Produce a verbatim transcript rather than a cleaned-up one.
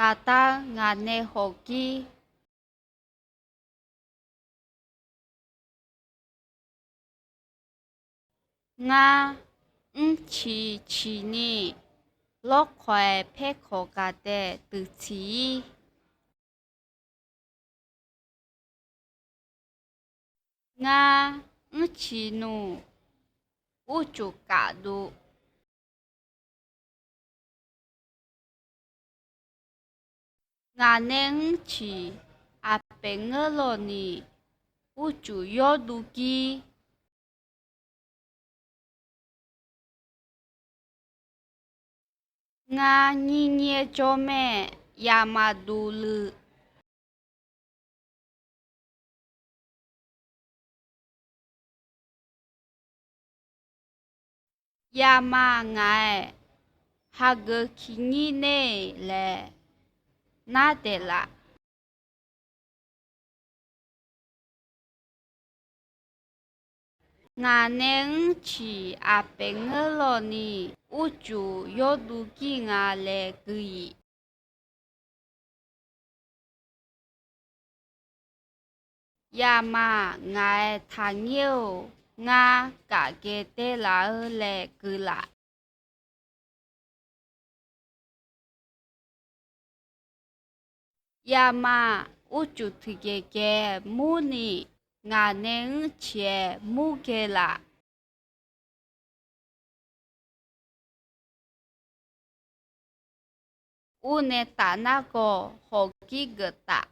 Gaqda ngaq nae hawq gir. Ngar mrciq ciq ni lawrkawq-aer paerkawq gaqdaev duiqtsiq ir. Ngar mrciq nmr urcuf kafduv. Ngaq nae mrciq aqpaef ngeurlawq ni urcuf yawrduv gir. Ngar nyir nyaer jawr mae, yama duv luiv. Yama ngaq-aer hageuf kiqnyir ner-eu laer nardaeq laf. Ngaq nae mrciq aqpaef ngeurlawq ni urcuf yawrduv gir nga laer gui-iq. Yama ngaq-aer taqnyir-euq ngar gafgae daer laf-eu laer gui laf. Yama urcuf tiqgaeq gaev mur ni ngaq nae mrciq-aer mur gae laf. Ur nae taf nargawr hawq gir geuf taf.